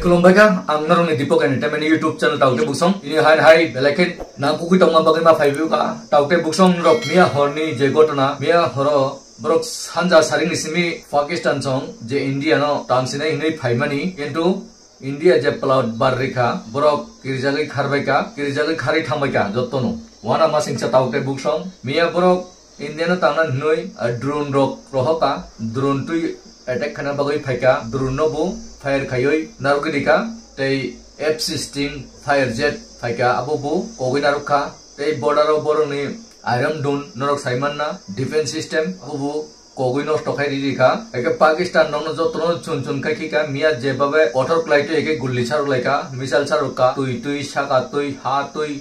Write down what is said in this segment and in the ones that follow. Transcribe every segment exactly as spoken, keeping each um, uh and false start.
Khulumbai kha, ang norokni Deepak Entertainment YouTube channel Taukte Buksong. Ini hai hai belai khe nangkukwi tongma bagwi ma phaiwi ka. Taukte Buksong norok miya horni je gotona, miya horo borok sanja saringni simi Pakistan song je India no tamsinai hinwi phaimani, kintu India je plot bar rikha, borok kirijagwi kharbai ka, kirijagwi kharwi thangbai ka jottono. Wana masingcha Taukte Buksong, miya borok India no tangna hinwi, ah, drone rok rohoka, drone twi attack khana bagwi phaika, drone no bo fire khaiwi narwkwi rikha, tei F sixteen fire jet phaika, abo bo kogwi narwkha, tei border o borokni Iron Dome norok saimanna defense system, abo bo kogwi nosto khai riri kha. Eke Pakistan rokno jotono chun chun khai khika, miya jebabe kotor kwlai twi eke gulli sarok lai kha, missile sarok kha, twi twi saka twi ha twi.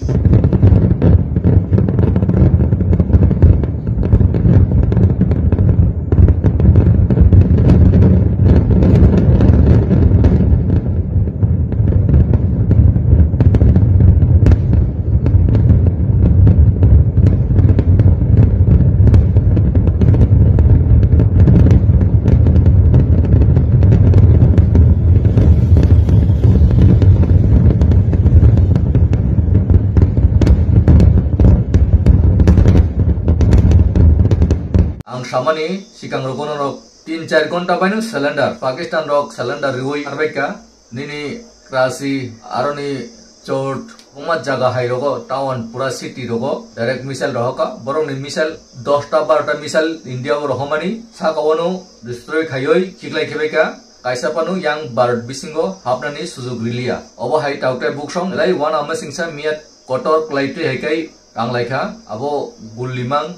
Ang samani sikang rogo norok tin char ghonta baino cylinder, Pakistan rok cylinder riwi arbaika. Nini Karachi, aroni Chot, kwbangma jaga hai rogo, town, pura city rogo, direct missile rohoka. Borokni missile dosta barota missile India o rohomani, saka wano destroy khaioi khiklai khebaika. Kaisa panu yang Bharat bisingo hapnani sujug riliya. Obo hai Taukte Buksong, lai wana masingsa miyat kotor kwlai twi hai kai Tang lai kha, abo gul limang.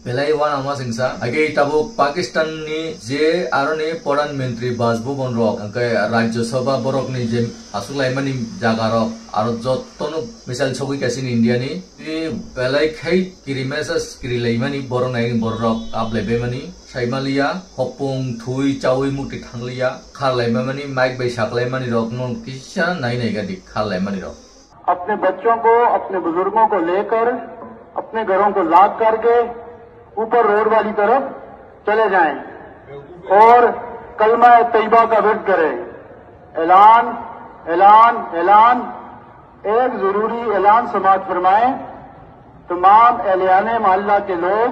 Belai wana ma singsa. Age tabuk Pakistan ni je aroni Pradhan Mantri Bas Bhavan rok, hwnkhe Rajya Sabha borok ni je aswk laimani jaga rok, aro jotono missile sogwi kaisa ni India ni. Tini belai khai kiri message kiri laimani borok nai borok rok kap lai baimani. Saimaliya, hopung, thui, chawi, mukti thangliya, kharlaimani, mic bai saklaimani rokno kisa nai nai gadi kharlaimani rok. अपने बच्चों को, अपने बुजुर्गों को लेकर, अपने घरों को लॉक करके ऊपर रोड वाली तरफ चले जाएं और कलमा तैयबा का विरद करें। ऐलान, ऐलान, ऐलान, एक जरूरी ऐलान समाअत फरमाएं। तमाम अहलियाने मोहल्ला के लोग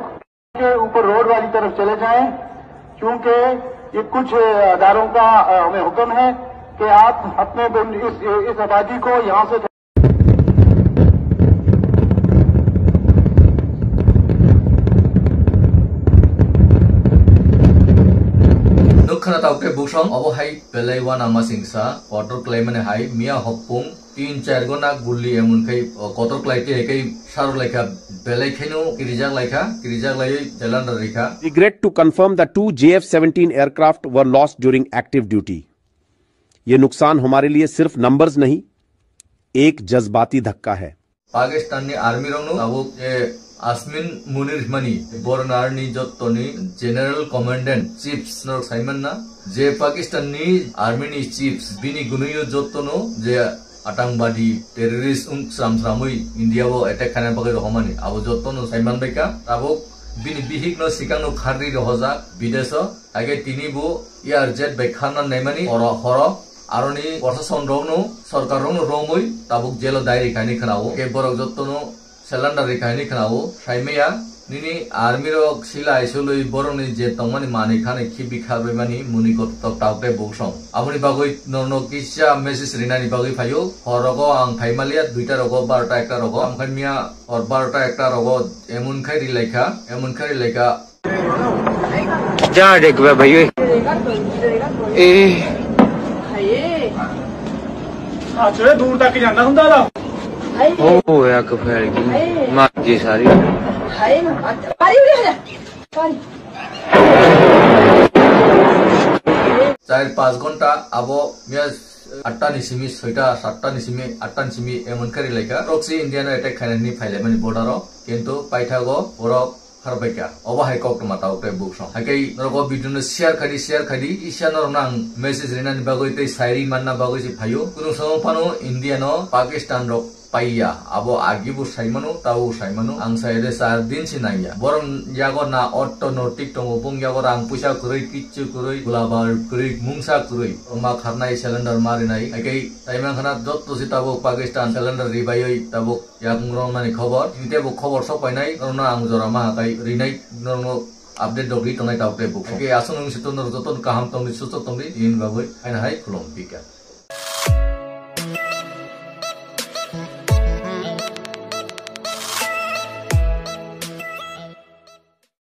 के ऊपर रोड वाली तरफ चले जाएं, क्योंकि ये कुछ अदारों का, अ, हमें हुक्म है कि आप अपने बन-, इस, इस आबादी को यहाँ से Nukha na Taukte Buksong, obo hai belai wana masingsa, kotor kwlaimani hai, miya hopung, Tin char gona gulli emon khai, o, kotor klai twi hai khai sarok lai kha, belai khaino kirijak lai kha, kirijak laiwi cylinder ri kha. Regret to confirm the two J F seventeen aircraft were lost during active duty. ये नुकसान हमारे लिए सिर्फ नंबर्स नहीं, एक जज्बाती धक्का है। Pakistan ni army rokno abo je Asmin Munir himani, borok ni army ni jotto ni General Commandant Chiefs norok saimanna, je Pakistan ni army ni chiefs, bini gwnwi o jotto no je atangbadi, terrorist wng sram sramwi India o attack khaina bagwi rohormani, abo jotto no saiman bai kha. Tabuk bini bihik no sikang no kharwi rohorjak bidesh o, age tini bo air jet bai kharna naimani horo horo, aroni proshashan rokno, sorkar rokno romwi tabuk jail o dai ri khaini khwnao, ke borok jotto no Cylinder ri kha hwnwi khwnao, saimaya, nini army rok sila aisolwi borokni je tongmani manwi khani khibi kharbaimani muni kotok Taukte Buksong. Aboni bagwi norokno kisa message rinani bagwi phaio. Hor rogo ang phaimaliya, duita rogo, barota ekta rogo. Ang khaimya hor barota ekta rogo emon khai rilai kha, emon khai rilai kha. जा रे एक बार भाई, ओए। ए। दूर तक ही जाना हम दादा। ओ, या को फेर की मार दी सारी। Char panch ghonta abo miya atta ni simi, soita, satta ni simi, atta ni simi emon khe rilai kha. Proxy India no attack khainani phailaimani border o, kintu paithago borok kharbaikha. Obo hai koktwma Taukte Buksong. Haikhe norok o video no share khaidi, share khaidi. Isa norokno ang message rinani bagwi tei sairi manna bagwi se phaio. Kunu somo phano India no Pakistan rok paiya. Abo agi bo saimano, tabo saimano. Ang sai de char din si naiya. Borok yago na ortho nortik tongo, bung yago rang puisa kwrwi, kichu kwrwi, gulabar kwrwi, mungsa kwrwi. Oma kharnai cylinder ma rinai. Aike taimang khana jotto si tabuk Pakistan cylinder ribaioi tabuk yakung rong mani khobor. Tini tebo khobor sok painai, rong no ang jora ma hakai rinai, rong no update dogri tongnai tabuk tebo. Aike asung nung si tono joto kaham tongdi, susto tongdi, in bagwi. Aina hai khulum pika.